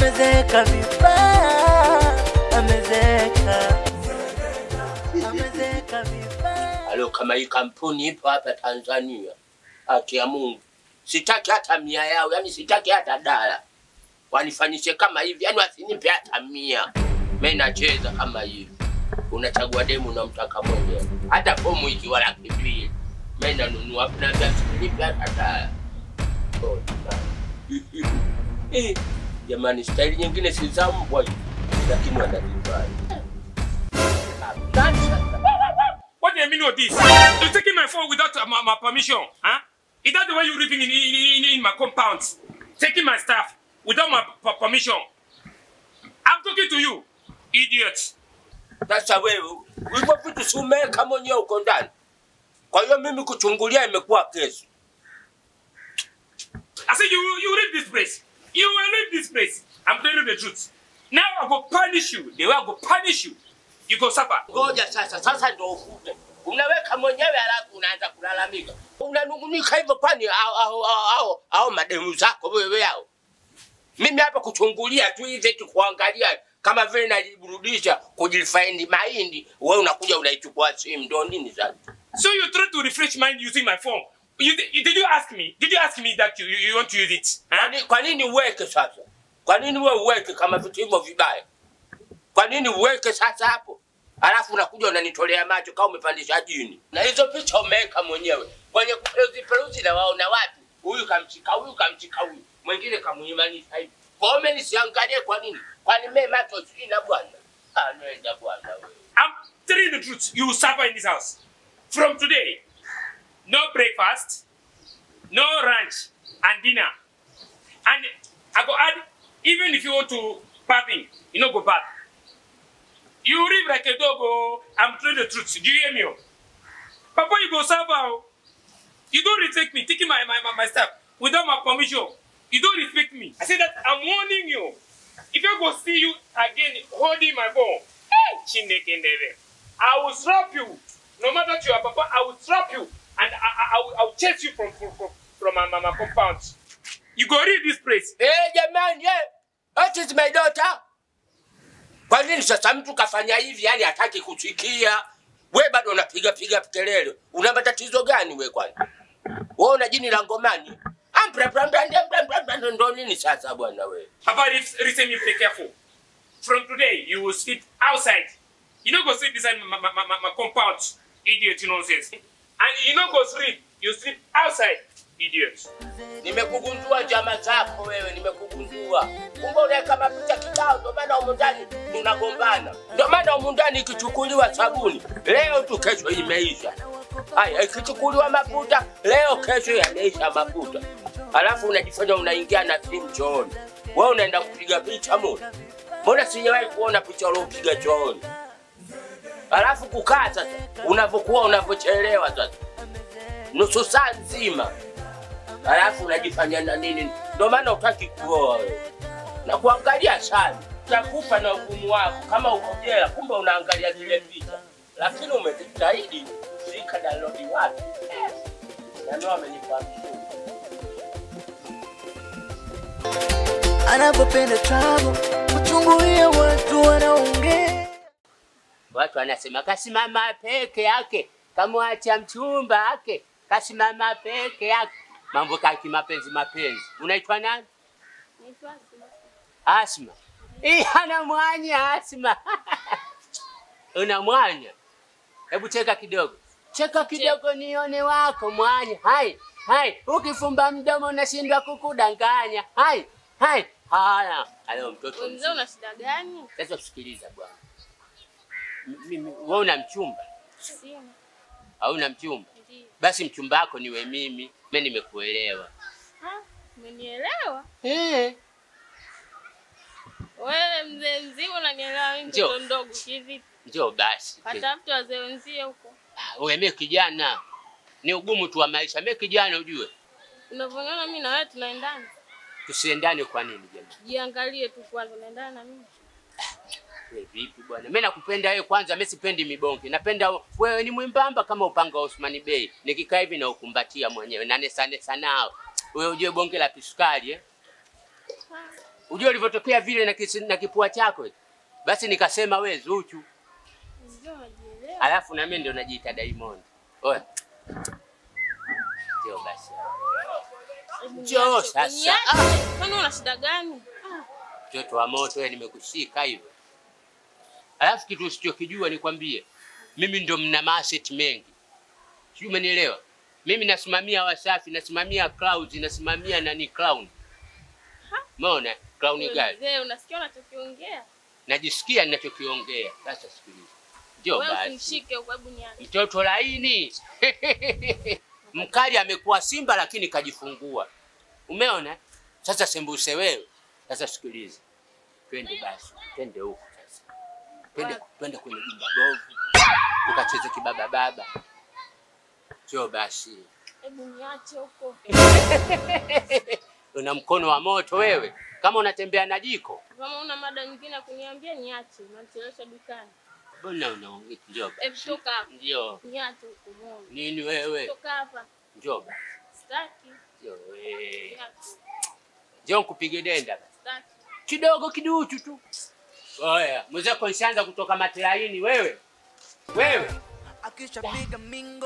Amezeeka vibaya, amezeeka. Amezeeka vibaya. Alo, kama hii kampuni ipo hapa Tanzania, haki ya Mungu, sitaki hata 100 yao, yani sitaki hata dala. Wanifanyishe kama hivi, yani wasinipe hata 100. Mimi nacheza kama hivi. Unachagua demu unamtaka mwenyewe. Hata fomu ikiwa 200,000. Mimi nanunua na sinipe hata dala. Oh, jamani, staili nyingine si za mbwa hizi, lakini wanazifanya. What do you mean with this? You're taking my phone without my permission, huh? Is that the way you're living in my compound? Taking my stuff without my permission? I'm talking to you, idiot. Sasa wewe, hivyo vitu si umeweka mwenyewe uko ndani. Kwa hiyo mimi kuchungulia imekuwa kesi. I said you leave this place. You will leave this place. I'm telling you the truth. Now I go punish you. The way I go punish you, you go suffer. Ngoja sasa, sasa ndio ufute. Unaweka mwenyewe alafu unaanza kulalamika. Unanungunika hivyo kwani au mademu zako wewe yao. Mimi hapa kuchungulia tu hivi tu kuangalia kama vile najiburudisha kujifind mahindi, wewe unakuja unaichukua simu ndio nini sasa? So you try to refresh mind using my phone. Did you ask me? Did you ask me that you want to use it? Huh? Kwa nini uweke sasa? Kwa nini wewe uweke kama vitu hivyo vibaya? Kwa nini uweke sasa hapo? Alafu unakuja unanitolea macho kama umepandisha jini. Na hizo picha umeweka mwenyewe. Kwenye peruzi na waona watu, huyu kamshika, huyu kamshika huyu. Mwingine kamuimanisha hivi. Kwa hiyo nisiangalie kwa nini? Kwani mimi macho sina bwana. Ah, nenda bwana wewe. I'm telling the truth. You will suffer in this house. From today, no breakfast, no lunch and dinner. And I go add, even if you want to bathing, you no go bath. You live like a dog, oh, I'm telling the truth. Do you hear me? Papa, you go suffer. You don't respect me, taking my stuff without my permission. You don't respect me. I say that I'm warning you. If I go see you again holding my phone, hey, I will slap you. No matter what you are, Papa, I will slap you. And I will chase you from my compound. You go read this place. Hey, jamani, yeah. That is my daughter. Kwa nini sasa mtu kafanya hivi yani hataki kusikia? Wewe bado unapiga piga kelele. Una matatizo gani wewe kwani? Wewe una jini la ngomani. Ndo nini sasa bwana wewe? Papa, listen, you be careful. From today you will sleep outside. You don't go sleep inside my compound. Idiot nonsense. And you don't go sleep, you sleep outside, idiot. Nimekugundua jamaa zako wewe, nimekugundua. Kumbe unaweka mapicha kibao, ndio maana humu ndani tunagombana. Ndio maana humu ndani ikichukuliwa sabuni, leo tu kesho imeisha. Haya, ikichukuliwa mafuta, leo kesho yameisha mafuta. Alafu unajifanya unaingia na simu chooni. Wewe unaenda kupiga picha mbona? Mbona sijawahi kuona picha ulopiga chooni? Alafu kukaa sasa, unavokuwa unavochelewa sasa. Nusu saa nzima. Alafu unajifanya na nini? Ndio maana hutaki kuoa wewe. Na kuangalia sana. Utakufa na ugumu wako kama uko jela, kumbe unaangalia zile picha. Lakini umejitahidi sika download wapi? Na ndio amenipa mzuri. Anapopenda trouble, kuchungulia watu wanaongea. Watu wanasema kasimama peke yake, kamwacha mchumba wake, kasimama peke yake. Mambo kaki mapenzi mapenzi. Unaitwa nani? Naitwa Asma. Asma. Eh, ana mwanya Asma. Una mwanya. Hebu cheka kidogo. Cheka kidogo nione wako mwanya. Hai, hai, ukifumba mdomo unashindwa kukudanganya. Hai, hai. Haya, alio mtoto. Mzee una shida gani? Sasa sikiliza bwana. Mimi wewe una mchumba? Sina. Hauna mchumba? Ndiyo. Basi mchumba wako niwe mimi. Mimi nimekuelewa. Ha? Umenielewa? Eh. Wewe mzee mzima unanielewa mimi mtoto mdogo kivipi? Njoo basi. Katafuta wazee wenzie huko. Wewe mimi kijana. Ni ugumu tu wa maisha. Mimi kijana ujue. Unavyoniona mimi na wewe tunaendana. Tusiendane kwa nini jamani? Jiangalie tu kwanza, unaendana na mimi. Wewe vipi bwana? Mimi nakupenda wewe kwanza, mimi sipendi mibonge. Napenda wewe ni mwembamba kama upanga wa Osman Bey. Nikikaa hivi na ukumbatia mwenyewe. Na nesa nesa nao. Wewe ujue bonge la kisukari eh? Unajua ulivyotokea vile na kipua chako. Basi nikasema we Zuchu. Alafu na mimi ndio najiita Diamond. Oya. Njoo basi. Njoo sasa. Kwani una shida gani? Mtoto wa moto wewe, nimekushika hivyo. Alafu kitu usichokijua nikwambie. Mimi ndio mna asset mengi. Sijui umenielewa? Mimi nasimamia Wasafi, nasimamia Clouds, nasimamia nani Clown. Umeona? Clown gani? Mzee, unasikia unachokiongea? Najisikia ninachokiongea. Sasa sikiliza. Njoo basi. Wewe usinishike huko, hebu niache. Mtoto laini. Mkali amekuwa simba lakini kajifungua. Umeona? Sasa sembuse wewe. Sasa sikiliza. Twende basi. Twende huko sasa. Twende kwenye jumba bovu. Tukacheze kibaba baba. Njoo basi. Hebu niache huko. Una mkono wa moto wewe. Kama unatembea na jiko. Kama una mada nyingine kuniambia niache, unanichelewesha dukani. Mbona unaongea? Njoo basi. Hebu toka hapa. Njoo. Niache huko muone. Nini wewe? Toka hapa. Njoo basi. Sitaki. Njoo wewe. Njoo nikupige denda basi. Sitaki. Kidogo kiduchu tu. Oya, mzee nishaanza kutoka matlaini wewe. Wewe.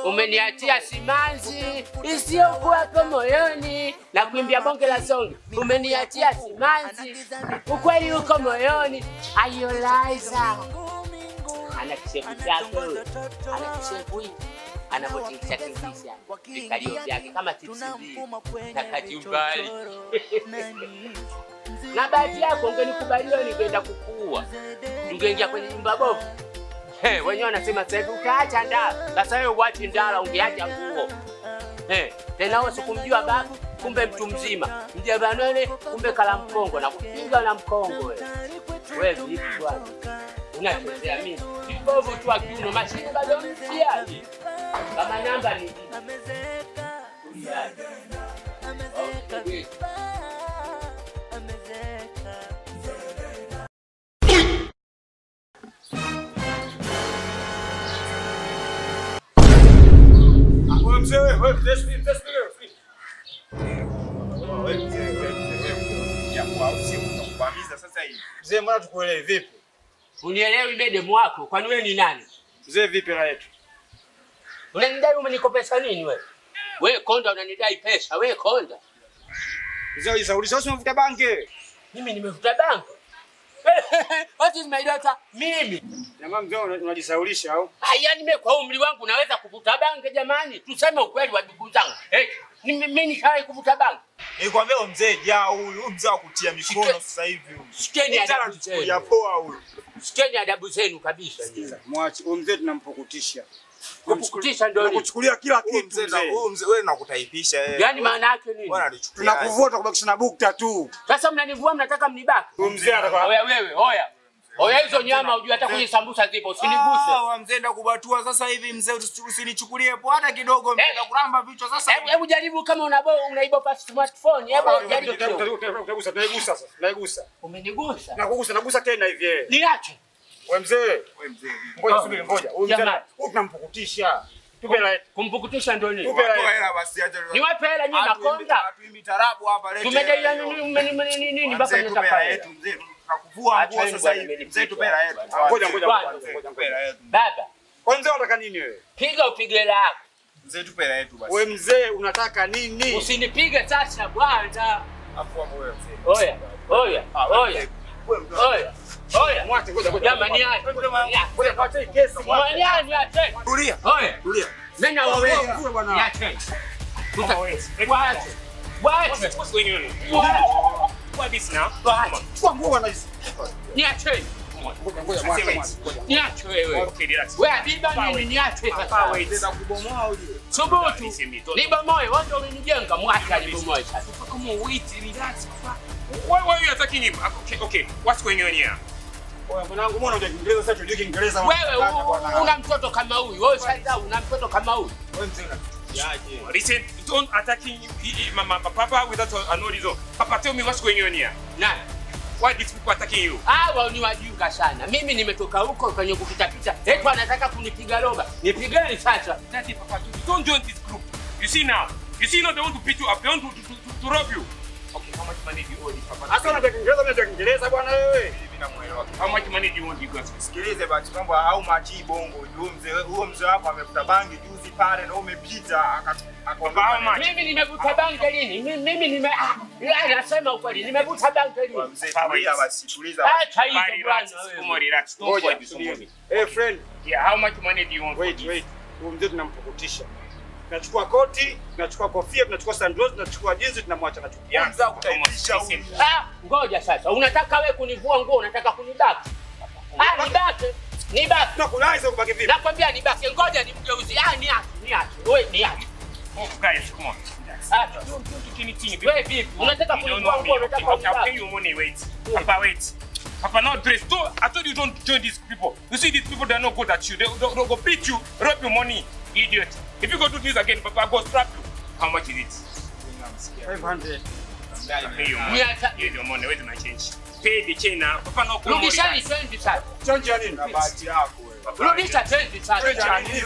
Umeniachia simanzi isiyokuwa moyoni na kuimbia bonge la songi. Umeniachia simanzi ukweli uko moyoni. Ayolaiza. Ana kishepu chake, ana kishepu anapotingisha tingisha vikalio vyake kama tipsi na kachumbari. Na bahati yako ungenikubaliwa ningeenda kukuua. Ungeingia kwenye nyumba bovu. Hey, wenyewe wanasema sasa hivi utaacha ndala. Sasa wewe uache ndala ungeacha nguo. Hey, tena wewe sikumjua babu, kumbe mtu mzima. Mjabanone kumbe kala mkongo na kupiga na mkongo wewe. Wewe vipi bwana? Unachezea mimi. Kibovu tu akiuno mashine bado mpya. Kama namba ni amezeka. Amezeka. Amezeka. Mzee wewe, mzee. Wewe mzee, ya kwa usiku nakubamiza sasa hivi. Mzee mbona tukuelewi vipi? Unielewi bedemu wako, kwani wewe ni nani? Mzee vipi la yetu? Unanidai umenikopesha nini wewe? Wewe konda unanidai pesa, wewe konda. Mzee unajisaulisha wewe umevuta bange. Mimi nimevuta bange? What is my daughter? Mimi. Jamaa mzee unajisaulisha au? Yaani mimi kwa umri wangu naweza kuvuta bange jamani. Tuseme ukweli wa ndugu zangu. Eh, mimi nishawahi kuvuta bange. Nikwambia mzee jaa huyu, mzee wa kutia mikono sasa hivi huyu. Shikeni adabu zenu. Ya poa huyu. Shikeni adabu zenu kabisa. Sikiza, mwache huyu mzee tunampukutisha. Kumpukutisha ndio nini? Kuchukulia kila kitu mzee. Huyu mzee wewe nakutaipisha wewe. Yaani maana yake nini? Tunakuvua tukubakisha na bukta tu. Sasa mnanivua mnataka mnibaki. Huyu mzee atakuwa wewe wewe, oya. Oya hizo nyama unajua hata kwenye sambusa zipo, usiniguse. Ah, mzee ndakubatua sasa hivi mzee, usinichukulie poa hata kidogo mzee, ndakuramba vichwa sasa. Hebu jaribu kama unaiba smartphone, hebu jaribu. Utagusa, tunaigusa sasa. Tunaigusa. Umenigusa. Nakugusa, nagusa tena hivi wewe. Niache. Wewe mzee. Wewe mzee. Ngoja subiri ngoja. Huyu mzee huyu tunampukutisha. Tupe hela. Kumpukutisha ndio nini? Tupe hela basi acha. Niwape hela nyinyi makonda. Hatuimbi tarabu hapa leo. Tumedai nini nini mpaka mnataka hela yetu mzee. Tunakuvua nguo sasa hivi. Mzee tupe hela yetu. Ngoja ngoja ngoja hela yetu. Baba. Kwa mzee unataka nini wewe? Piga upige hela yako. Mzee tupe hela yetu basi. Wewe mzee unataka nini? Usinipige sasa bwana. Afu wewe mzee. Oya. Oya. Oya. Oya. Oya. Mwache ngoja ngoja. Jamani acha. Ngoja kaache kesi. Mwani acha. Tulia. Oya. Tulia. Mimi na wewe. Niache. Waache. Waache. What's going on? What this now? Chukua nguo bwana hizi. Niache. Ngoja ngoja mwache. Niache wewe. Okay, relax. Wewe Habiba nini niache sasa? Nenda kubomoa ujue. Subutu. Nibomoe, wewe ndio umenijenga, mwache alibomoe sasa. Come on, wait, relax. Why are you attacking him? Okay, okay. What's going on here? Oya mwanangu, mbona unajua Kiingereza sasa tujue Kiingereza. Wewe una mtoto kama huyu. Wewe sasa una mtoto kama huyu. Wewe mzee unatuchukiaje? Listen, don't attack my papa without a no reason. Papa, tell me what's going on here. Nani? Why these people attacking you? Hawa ni wajinga sana. Mimi nimetoka huko kwenye kupita pita. Eti wanataka kunipiga roba. Nipigeni sasa. Daddy, papa, don't join this group. You see now. You see now they want to beat you up. They want to rob you. Okay, how much money do you owe this papa? Hasa unataka Kiingereza, unataka Kiingereza bwana wewe. Mimi namuelewa. How much money do you want you guys? Sikilize basi mambo au machi bongo. Huyo mzee wako amevuta bangi juzi pale na umepita akakwambia how much? Mimi nimevuta bangi lini? Mimi nime nasema ukweli, nimevuta bangi lini? Mzee tulia basi, tuliza. Acha hizo bwana wewe. Relax. Don't fight this money. Hey friend. Yeah, how much money do you want? Wait, wait. Huyo mzee tunampukutisha. Tunachukua koti, tunachukua kofia, tunachukua sandals, tunachukua jinsi, tunamwacha anachukua. Mzee akutaitisha huyu. Ah, ngoja sasa. Unataka wewe kunivua nguo, unataka kunibaka? Ah, nibake. Nibake. Tunakulaiza kubaki vipi? Nakwambia nibake. Ngoja nimgeuzie. Ah, niache, niache. Wewe niache. Oh, guys, come on. Ah, don't do anything. Wewe vipi? Unataka kunivua nguo, unataka kunibaka? I'll pay you money, wait. Papa, wait. Papa, not dress. I told you don't join these people. You see these people, they're not good at you. They'll go beat you, rob your money. Idiot. If you go do this again, Papa, go strap you. How much is it? 500. Pay your money. Pay your money. Wait my change. Pay the chain now. Papa, no. Rudisha change sasa. Change ya nini? Bahati yako wewe. Rudisha change sasa. Change ya nini?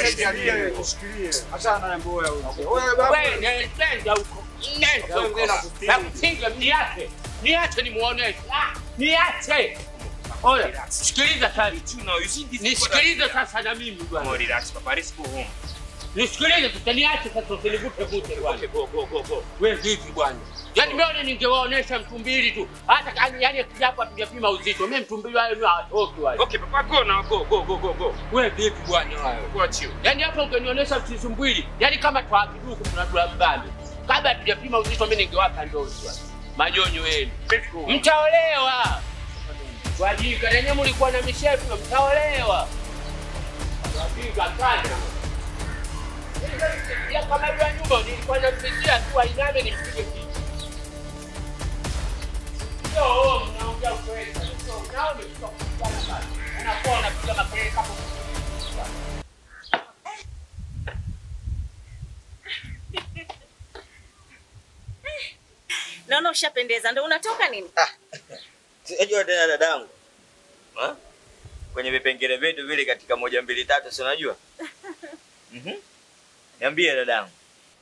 Change ya nini? Ushikilie. Achana na mboya huyo. Wewe baba. Wewe nenda huko. Nenda huko. Nakutinga niache. Niache nimuoneshe. Ah, niache. Oya, sikiliza sasa. Nisikilize sasa na mimi bwana. Come on, relax papa, let's go home. Nisikilize sasa, niache sasa usinivute vute bwana. Okay, go go go go. Wewe vipi bwana? Yaani mimi ningewaonesha mtu mbili tu. Hata yaani hapo hatujapima uzito. Mimi mtu mbili wale hawatoki wale. Okay papa, go now, go go go go go. Wewe vipi bwana wewe? Go at you. Yaani hapo ungenionyesha mtu mbili. Yaani kama twa kiduku tunadula mbali. Kabla hatujapima uzito mimi ningewapa ndozi wale. Manyonyo yenu. Mtaolewa. Wajika nenye mlikuwa na mishefu mtaolewa. Wajika sana. Ya kama ya nyumba nilikuwa nampigia tu ainame nimpige kitu. Sio mnaongea kweli. Sio nao nimetoka sana. Unakuwa unapiga makelele kama Naona ushapendeza. Ndio unatoka nini? Ah. Unajua tena dadangu. Ha? Kwenye vipengele vyetu vile katika 1 2 3 si unajua? Mhm. Niambie dadangu.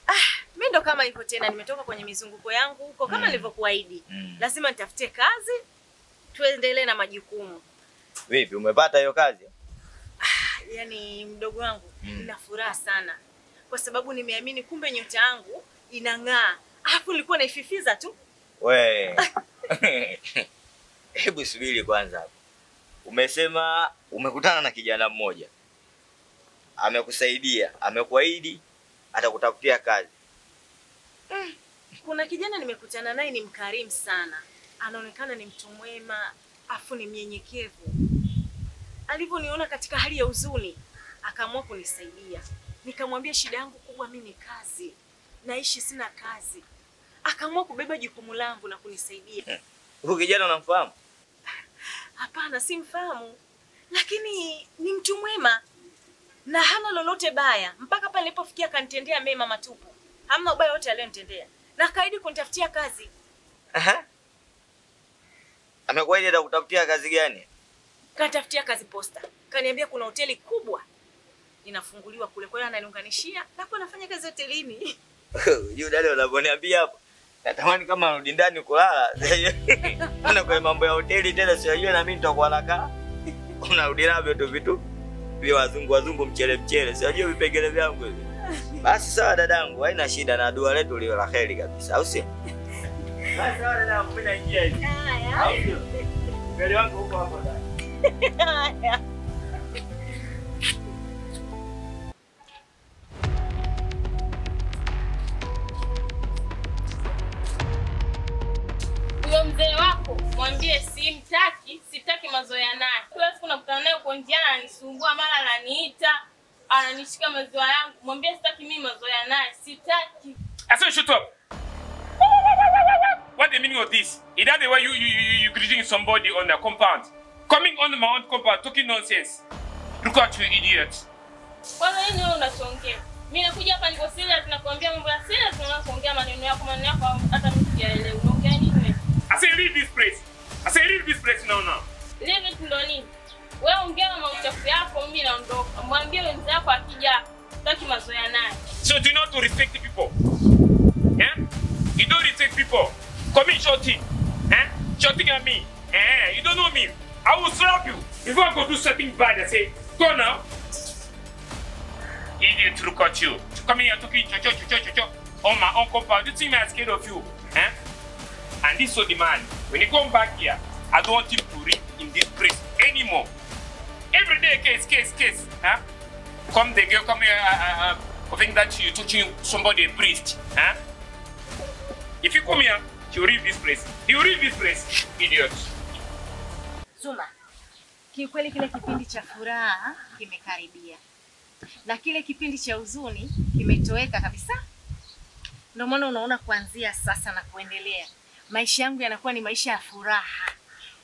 Ah, mimi ndo kama hivyo tena nimetoka kwenye mizunguko yangu huko kama nilivyokuahidi. Lazima nitafute kazi tuendelee na majukumu. Vipi umepata hiyo kazi? Ah, yani mdogo wangu nina furaha sana kwa sababu nimeamini kumbe nyota yangu inang'aa. Hapo nilikuwa naififiza tu. We. Hebu subiri kwanza hapo. Umesema umekutana na kijana mmoja. Amekusaidia, amekuahidi atakutafutia kazi. Kuna kijana nimekutana naye ni mkarimu sana. Anaonekana ni mtu mwema, afu ni mnyenyekevu. Alivyoniona katika hali ya huzuni, akaamua kunisaidia. Nikamwambia shida yangu kubwa mimi ni kazi. Naishi sina kazi. Akaamua kubeba jukumu langu na kunisaidia. Huyu kijana unamfahamu? Hapana, simfahamu. Lakini ni mtu mwema na hana lolote baya. Mpaka pale nilipofikia kanitendea mema matupu. Hamna ubaya wote alionitendea. Na kaidi kunitafutia kazi. Aha. Amekuahidi atakutafutia kazi gani? Kanitafutia kazi posta. Kaniambia kuna hoteli kubwa inafunguliwa kule. Kwa hiyo ananiunganishia na kwa nafanya kazi hotelini. Yule dada unaponiambia hapo natamani kama rudi ndani kulala. Ana kwa mambo ya hoteli tena sijui na mimi nitakuwa nakaa. Unarudi navyo tu vitu vya wazungu wazungu mchele mchele. Sijui vipengele vyangu hivi. Basi sawa dadangu, haina shida na dua letu liwe la kheri kabisa, au sio? Basi sawa dadangu, mimi naingia hivi. Haya. Au sio? Mbele wangu huko hapo ndani. Haya. Huyo mzee wako mwambie simtaki, sitaki mazoea naye. Kila siku nakutana naye uko njiani ananisumbua, mara ananiita, ananishika mazoea yangu. Mwambie sitaki mimi mazoea naye, sitaki. I said shut up. What the meaning of this? Is that the way you greeting somebody on the compound? Coming on my own compound talking nonsense. Look at you idiot. Kwanza nini wewe unachoongea? Mimi nakuja hapa niko serious nakwambia mambo ya serious, unaanza kuongea maneno yako hata mimi sijaelewa. Unaongea nini wewe? I say leave this place. I say leave this place now now. Leave it ndo nini? Wewe ongea na mauchafu yako, mimi naondoka. Mwambie wenzako akija sitaki mazoea naye. So do not to respect the people. Yeah? You don't respect people. Come in shorting. Eh? Shorting at me. Eh? You don't know me. I will slap you. Before I go do something bad, I say, go now. Idiot, look at you. Come here talking cho cho cho cho cho on my own compound. You think I'm scared of you? Eh? And this so the man, when you come back here, I don't want him to read in this place anymore. Every day, case, case, case. Huh? Come the girl, come here, I think that you're touching somebody a priest. Huh? If you come here, you leave this place. You leave this place, idiot. Zuma, kiukweli kile kipindi cha furaha kimekaribia. Na kile kipindi cha huzuni kimetoweka kabisa. Ndio maana unaona kuanzia sasa na kuendelea, maisha yangu yanakuwa ni maisha ya furaha.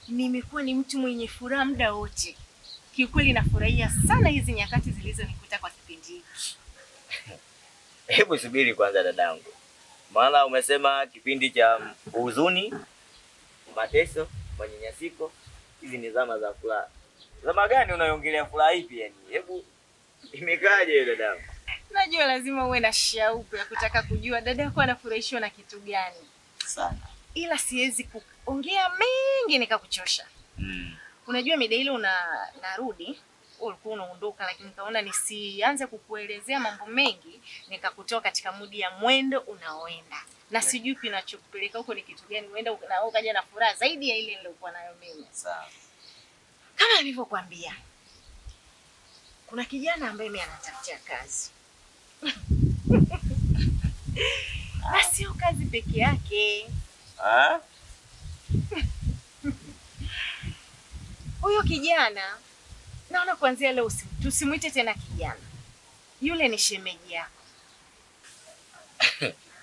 Nimekuwa ni mtu mwenye furaha muda wote. Kiukweli nafurahia sana hizi nyakati zilizonikuta kwa kipindi hiki. Hebu subiri kwanza dadangu. Maana umesema kipindi cha huzuni, mateso, manyanyasiko, hizi ni zama za furaha. Zama gani unaongelea furaha ipi yani? Hebu imekaje dadangu? Najua lazima uwe na shauku ya kutaka kujua dada yako anafurahishwa na kitu gani. Sana. Ila siwezi kuongea mengi nikakuchosha. Unajua mida ile narudi, ulikuwa unaondoka, lakini nikaona nisianze kukuelezea mambo mengi, nikakutoa katika mudi ya mwendo unaoenda. Na sijui kinachokupeleka huko ni kitu gani, uenda na wewe ukaja na furaha zaidi ya ile niliyokuwa nayo mimi. Sawa. Kama nilivyokuambia, kuna kijana ambaye mimi anatafutia kazi. Na sio kazi peke yake. Ah? Huyo kijana naona kuanzia leo tusimuite tena kijana. Yule ni shemeji yako.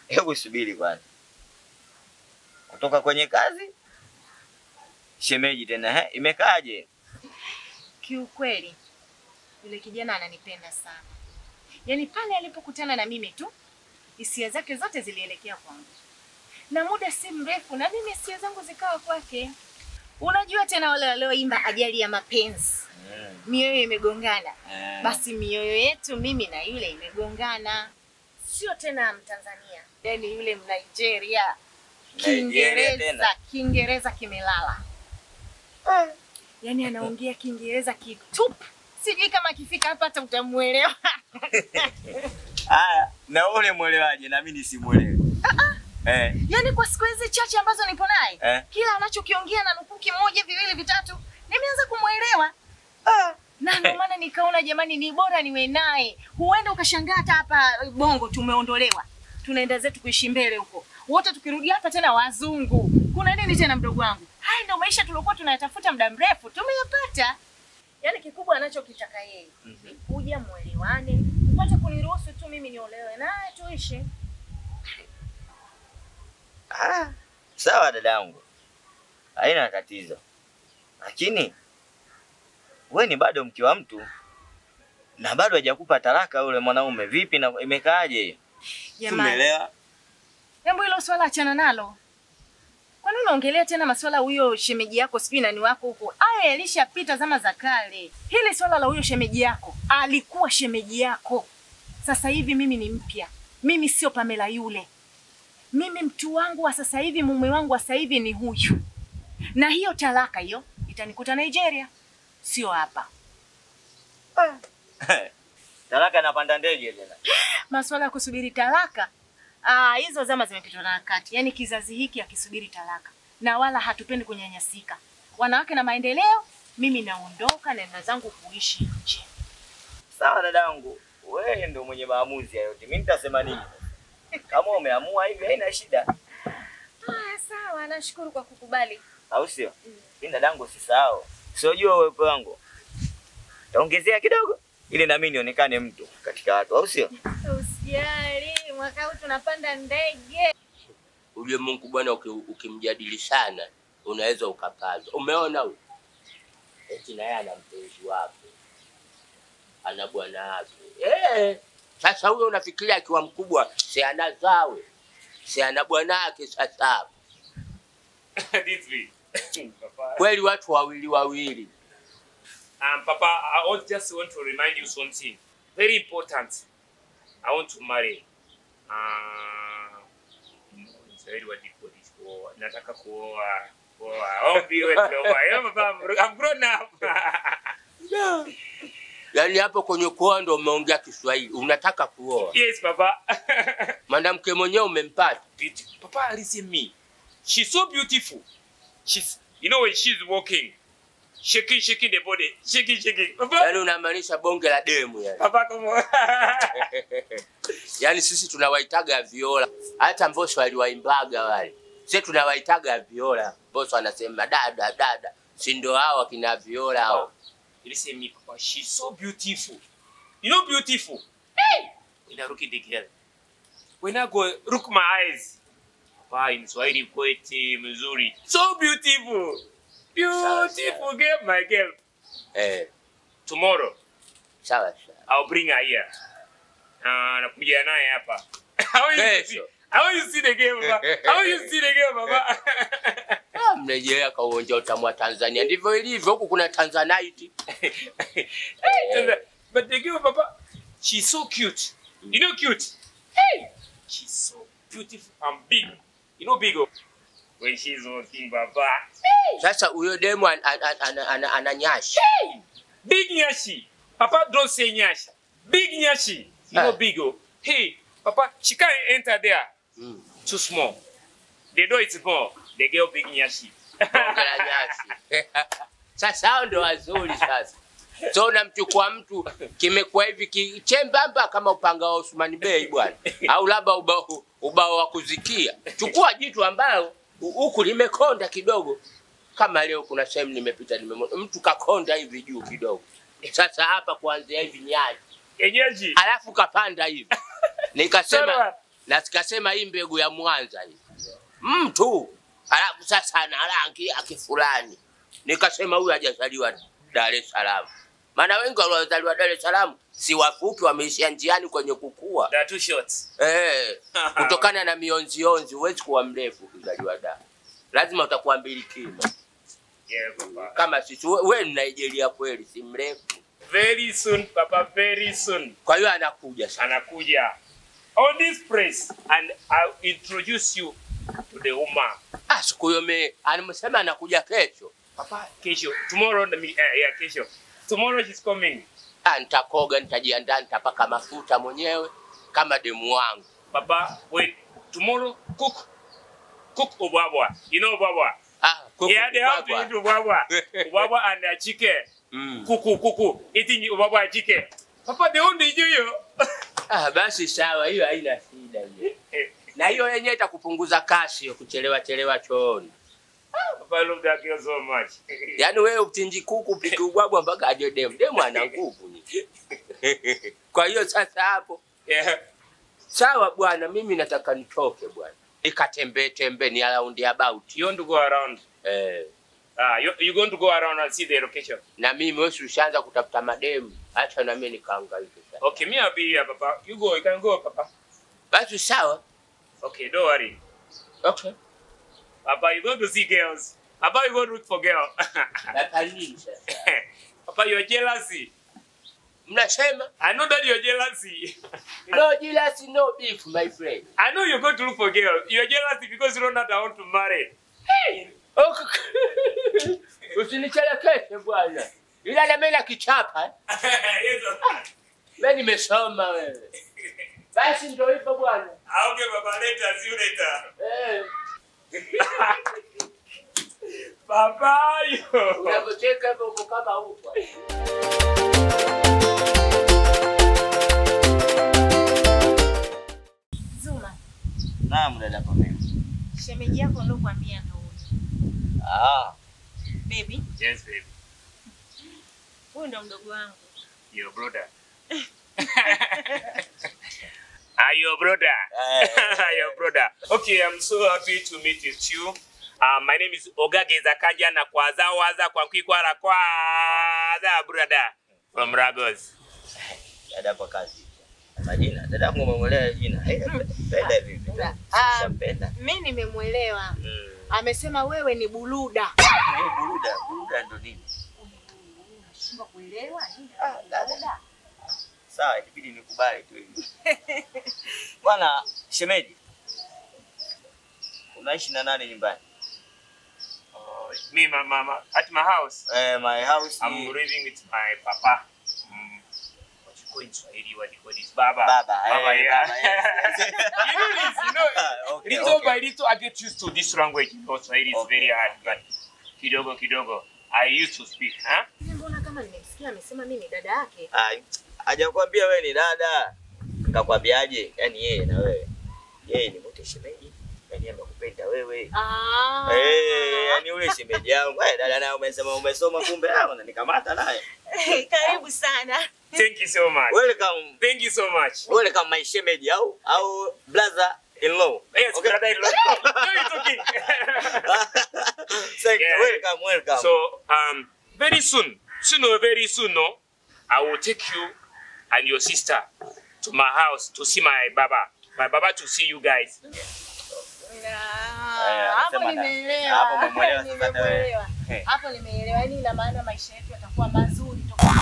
Hebu subiri kwanza. Kutoka kwenye kazi shemeji tena, he? Imekaaje? Kiukweli yule kijana ananipenda sana. Yaani pale alipokutana na mimi tu hisia zake zote zilielekea kwangu. Na muda si mrefu na mimi hisia zangu zikawa kwake. Unajua tena wale walioimba ajali ya mapenzi. Mioyo imegongana. Basi mioyo yetu mimi na yule imegongana. Sio tena Mtanzania, yaani yule Mnigeria. Kiingereza kimelala. Yaani anaongea Kiingereza kitupu. Sijui kama akifika hapa hata utamuelewa. Haya, na wewe muelewaje na mimi nisimuelewe? Yaani kwa siku hizi chache ambazo nipo naye, kila anachokiongea na nukuu kimoja, viwili, vitatu, nimeanza kumuelewa. Na ndio maana nikaona jamani ni bora niwe naye. Huenda ukashangaa hata hapa Bongo tumeondolewa. Tunaenda zetu kuishi mbele huko. Wote tukirudi hapa tena wazungu. Kuna nini tena mdogo wangu? Haya ndio maisha tuliokuwa tunayatafuta muda mrefu, tumeyapata. Yaani kikubwa anachokitaka yeye ni kuja muelewane, upate kuniruhusu tu mimi niolewe naye tuishi. Sawa dadangu. Haina tatizo. Lakini wewe ni bado mke wa mtu na bado hajakupa talaka yule mwanaume. Vipi na imekaaje? Tumeelewa. Jambo hilo swala achana nalo. Kwa nini unaongelea tena masuala huyo shemeji yako sijui nani wako huko? Haya yalishapita zama za kale. Hili swala la huyo shemeji yako, alikuwa shemeji yako. Sasa hivi mimi ni mpya. Mimi sio Pamela yule. Mimi mtu wangu wa sasa hivi, mume wangu wa sasa hivi ni huyu. Na hiyo talaka hiyo itanikuta Nigeria, sio hapa. Talaka napanda ndege tena. Masuala ya kusubiri talaka, hizo zama zimepitwa na wakati. Yaani kizazi hiki hakisubiri talaka. Na wala hatupendi kunyanyasika. Wanawake na maendeleo, mimi naondoka naenda zangu kuishi nje. Sawa dadangu, wewe ndio mwenye maamuzi hayo yote. Mimi nitasema nini? Kama umeamua hivi haina shida. Sawa, nashukuru kwa kukubali. Au sio? Mimi dadangu usisahau. Sijua uwepo wangu. Taongezea kidogo ili na mimi nionekane mtu katika watu, au sio? Usijali, mwaka huu tunapanda ndege. Ule Mungu bwana ukimjadili sana unaweza ukapazwa. Umeona huyu? Eti naye ana mpenzi wake. Ana bwana wake. Sasa huyo unafikiria akiwa mkubwa si anazawe. Si ana bwana wake sasa. Kweli watu wawili wawili. Papa, I just want to remind you something very important. I want to marry. Nataka kuoa. Ombi wewe Papa, I'm grown up. Yaani hapo kwenye kuoa ndo umeongea Kiswahili. Unataka kuoa. Yes, Papa. Mwanamke mwenyewe umempata. Papa, listen me. She's so beautiful. She's, you know, when she's walking, shaking, shaking the body, shaking, shaking. Papa. Yaani unamaanisha bonge la demu yani. Papa, come on. Yaani sisi tunawaitaga Viola. Hata Mbosso aliwaimbaga wale. Sisi tunawaitaga Viola. Mbosso anasema dada dada. Si ndio hao kina Viola hao. Listen me, Papa. She's so beautiful. You know beautiful. Hey! When I look at the girl, when I go look my eyes, Papa, in Swahili kweti mzuri. So beautiful. Beautiful girl, my girl. Eh. Tomorrow. Sawa sawa. I'll bring her here. Nakuja naye hapa. How you see? How you see the girl, Papa? How you see the girl, Papa? Ah, mrejea kwa uonja utamu wa Tanzania. Ndivyo ilivyo huku kuna Tanzanite. Hey, but the girl, Papa, she's so cute. You know cute? Hey, she's so beautiful and big. You know big. When she's walking, Papa. Hey. Sasa huyo demu ana nyashi. Hey! Big nyashi. Papa, don't say nyashi. Big nyashi. You know big. Hey, Papa, she can't enter there. Too small. The door is small. The girl big nyashi. Nyashi. Sasa hao ndio wazuri sasa. So unamchukua mtu kimekuwa hivi kichembamba kama upanga wa Osman Bey bwana. Au labda ubao wa kuzikia. Chukua jitu ambalo huku limekonda kidogo. Kama leo kuna sehemu nimepita nimemwona mtu kakonda hivi juu kidogo. Sasa hapa kuanzia hivi nyaji. Yenyeji. Alafu kapanda hivi. Nikasema na sikasema hii mbegu ya Mwanza hii. Mtu alafu sasa ana rangi yake fulani. Nikasema huyu hajazaliwa Dar es Salaam. Maana wengi waliozaliwa Dar es Salaam si wafupi, wameishia njiani kwenye kukua. There are two shots. Kutokana na mionzionzi huwezi kuwa mrefu ukizaliwa Dar. Lazima utakuwa mbili kimo. Yeah, Papa. Kama sisi wewe ni Nigeria kweli si mrefu. Very soon, Papa, very soon. Kwa hiyo anakuja sasa. Anakuja. On this place and I'll introduce you to the woman. Ah, siku hiyo mimi alimsema anakuja kesho. Papa, kesho. Tomorrow, yeah, kesho. Tomorrow she's coming. Ah, nitakoga, nitajiandaa, nitapaka mafuta mwenyewe kama demu wangu. Papa, wait. Tomorrow cook ubwabwa. You know ubwabwa? Ah, cook. Yeah, they have to eat ubwabwa. Ubwabwa and the chicken. Kuku. Eating ubwabwa and chicken. Papa, they only do you. Ah, basi sawa, hiyo haina shida hiyo. Na hiyo yenyewe itakupunguza kasi ya kuchelewa chelewa chooni. Papa, I love that girl so much. Yaani wewe utinji kuku upike ubwabwa mpaka aje demu. Demu ana nguvu ni. Kwa hiyo sasa hapo. Yeah. Sawa bwana, mimi nataka nitoke bwana. Nikatembee tembe ni around about. You want to go around? You going to go around and see the location. Na mimi wewe ushaanza kutafuta mademu. Acha na mimi nikahangaike sasa. Okay, me I'll be here, Papa. You go, you can go, Papa. Basi sawa. Okay, don't worry. Okay. Papa, you going to see girls. Papa, you go look for girl. Papa, nini sasa? Papa, you're jealousy. Mnasema? I know that you're jealousy. No jealousy, no beef, my friend. I know you're going to look for girls. You're jealousy because you don't know that I want to marry. Hey! Okay. Usinichelekeshe bwana. Ila na mimi nakichapa. Yes. Mimi nimesoma wewe. Basi ndio hivyo bwana. Okay, Papa, later. See you later. Eh. Papa, yo. Unapocheka hivyo uko kama huko. Zuma. Naam, dada Pamela. Shemeji yako ndio kuambia ndio huyo. Ah. Baby. Yes, baby. Huyu ndo mdogo wangu. Your brother. Ah, your brother. Your brother. Okay, I'm so happy to meet with you. My name is Ogage Zakaja na kwaza waza kwa kwikwara kwaza brother from Lagos. Dada kwa kazi. Majina, dada yangu umemuelewa jina. Penda vipi? Ah, mimi nimemuelewa. Amesema wewe ni buluda. Buluda, buluda ndo nini? Unashindwa kuelewa nini? Ah, dada. Sawa, inabidi nikubali tu hivi. Bwana shemeji, unaishi na nani nyumbani? Me, my mama, at my house. My house. I'm living with my papa. What you call in Swahili? What you call this? Baba. Baba. Baba, yeah. Baba, yes. You know this, you know. Okay, little okay. by little, I get used to this language. You know, Swahili is very hard, but kidogo kidogo, I used to speak, huh? Mbona kama nimemsikia amesema mimi ni dada yake? Ah, hajakwambia wewe ni dada. Nikakwambiaje? Yaani yeye na wewe. Yeye ni mtu shemeji. Yaani amekupenda wewe. Ah. Yaani yule shemeji yangu. Dada naye umesema umesoma kumbe unanikamata naye. Karibu sana. Thank you so much. Welcome. Thank you so much. Welcome my shemeji au brother in law. Yes, okay. Brother in law. No, it's okay. Thank you. Yeah. Welcome, welcome. So, very soon, very soon, no, I will take you and your sister to my house to see my baba. My baba to see you guys. Hapo nimeelewa. Hapo nimeelewa. Hapo nimeelewa. Yaani ina maana maisha yetu yatakuwa mazuri tofauti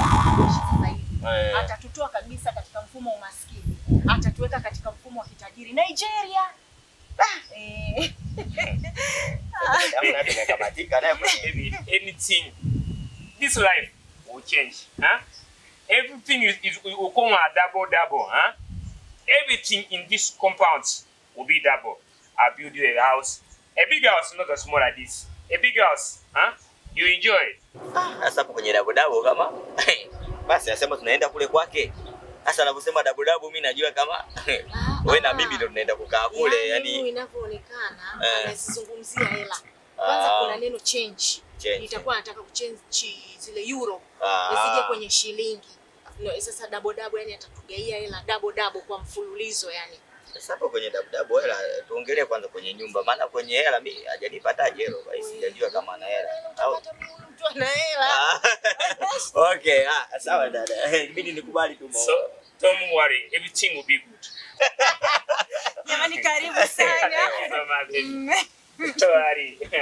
na sasa hivi. Atatutoa kabisa katika mfumo wa umaskini. Atatuweka katika mfumo wa kitajiri. Nigeria. Baby, anything this life will change, huh? Everything is will come a double, huh? Everything in this compound will be double. I build you a house, a big house, not a small like this. A big house, huh? You enjoy. Sasa hapo kwenye double double kama basi asema tunaenda kule kwake. Sasa anaposema double double mimi najua kama wewe na mimi ndio tunaenda kukaa kule, yani inavyoonekana anazungumzia hela. Kwanza kuna neno change. Itakuwa anataka kuchange zile euro zisije kwenye shilingi. No, sasa double double yani atatugaia hela double double kwa mfululizo yani. Sasa hapo kwenye double double hela tuongelee kwanza kwenye nyumba, maana kwenye hela mimi hajanipata hela, kwa hiyo sijajua kama ana hela. Utapata mtu ana hela. Okay, sawa dada. Mimi nikubali tu. So, don't worry, everything will be good. Jamani karibu sana.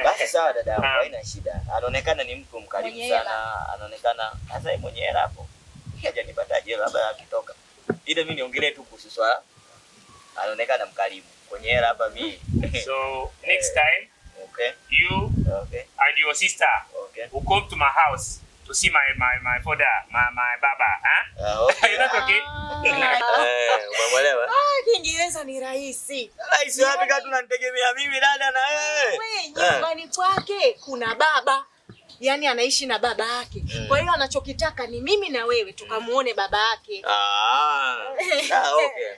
Basi sawa dada, haina shida. Anaonekana ni mtu mkarimu sana, anaonekana hasa yeye mwenye hela hapo. Hajanipata hela labda akitoka. Ile mimi niongelee tu kuhusu swala. Anaonekana mkarimu. Kwenye hela hapa mimi. So next time, okay, you okay, and your sister okay, will come to my house to see my father, my baba, huh? Okay. Is that okay? Umeelewa? Kiingereza ni rahisi. Rahisi wapi kama tunanitegemea mimi dada na wewe? Wewe nyumbani kwake kuna baba. Yaani anaishi na baba yake. Kwa hiyo anachokitaka ni mimi na wewe tukamuone baba yake. Okay.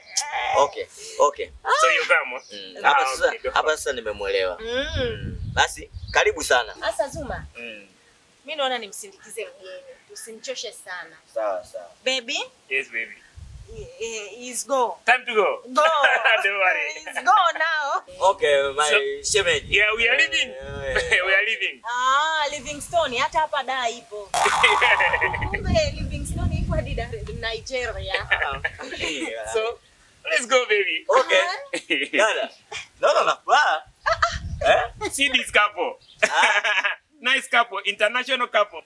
Okay. Okay. So you come. Hapa sasa nimemuelewa. Basi karibu sana. Sasa Zuma. Mimi naona nimsindikize mgeni. Tusimchoshe sana. Sawa sawa. Baby? Yes baby. Is go. Time to go. Go. Don't worry. It's go now. Okay, my shemeji. Yeah, we are leaving. We are leaving. Livingstone hata hapa da ipo. Kumbe Livingstone ipo hadi Nigeria. So, let's go baby. Okay. Dada. No, no. See this couple. Nice couple, international couple.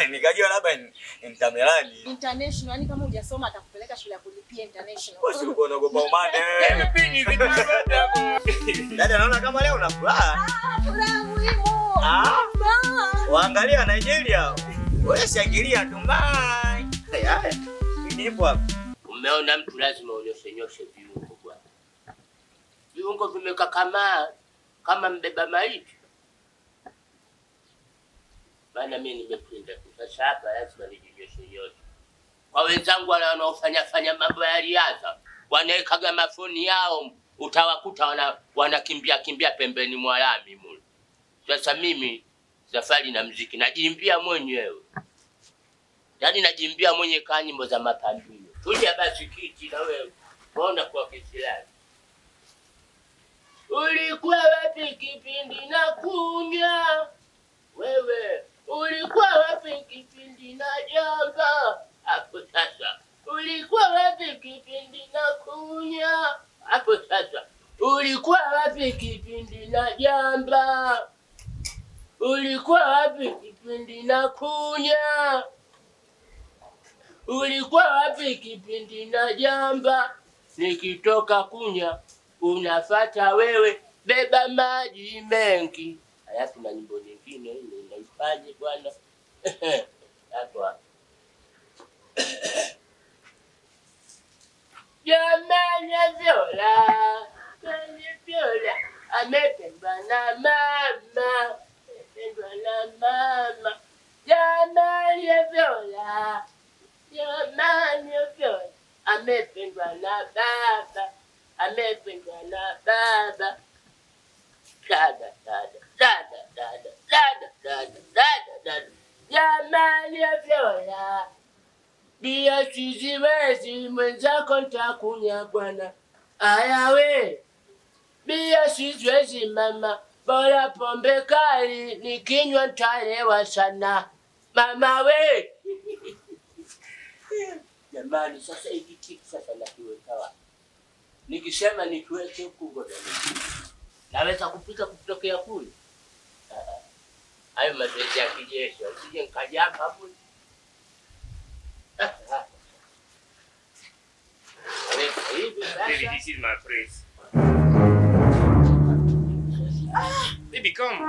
Nikajua labda Inter-Milan. International, yani kama hujasoma atakupeleka shule ya kulipia international. Wewe si uko unaogopa umande. Everything is in. Dada naona kama leo una furaha. Furaha muhimu. Waangalia Nigeria. Wewe shangilia tu bye. Haya. Ndipo hapo. Umeona mtu lazima unyoshe nyoshe viungo bwana. Viungo vimekakamaa kama mbeba maiti. Maana mimi nimepinda tu. Sasa hapa lazima nijinyoshe yote. Kwa wenzangu wale wanaofanya fanya mambo ya riadha, wanaekaga mafoni yao, utawakuta wanakimbia kimbia pembeni mwa lami mule. Sasa mimi safari na muziki najiimbia mwenyewe. Yaani najiimbia mwenye kaa nyimbo za mapambio. Tulia basi kiti na wewe. Mbona kwa kisilani? Ulikuwa wapi kipindi na kunya? Wewe ulikuwa wapi kipindi na jamba? Hapo sasa. Ulikuwa wapi kipindi na kunya? Hapo sasa. Ulikuwa wapi kipindi na jamba? Ulikuwa wapi kipindi na kunya? Ulikuwa wapi kipindi na jamba? Nikitoka kunya unafata wewe, beba maji mengi. Halafu na nyimbo nyingine ile. maji bwana. Hapo. Jamani Viola, jamani Viola, amependwa na mama, amependwa na mama. Jamani Viola, jamani Viola, amependwa na baba, amependwa na baba. Dada, dada, dada, dada, dada, dada, dada, dada. Jamani Viola, bia siziwezi mwenzako nitakunya bwana. Aya we, bia siziwezi mama, bora pombe kali nikinywa nitalewa sana. Mama we. Jamani sasa hiki kitu sasa nakiweka wapi? Nikisema nikiweke huku ngoja. Naweza kupika kutokea kule. Hayo mazoezi ya kijeshi, usije nikaja hapa hapo. Baby, this is my place. Baby, come.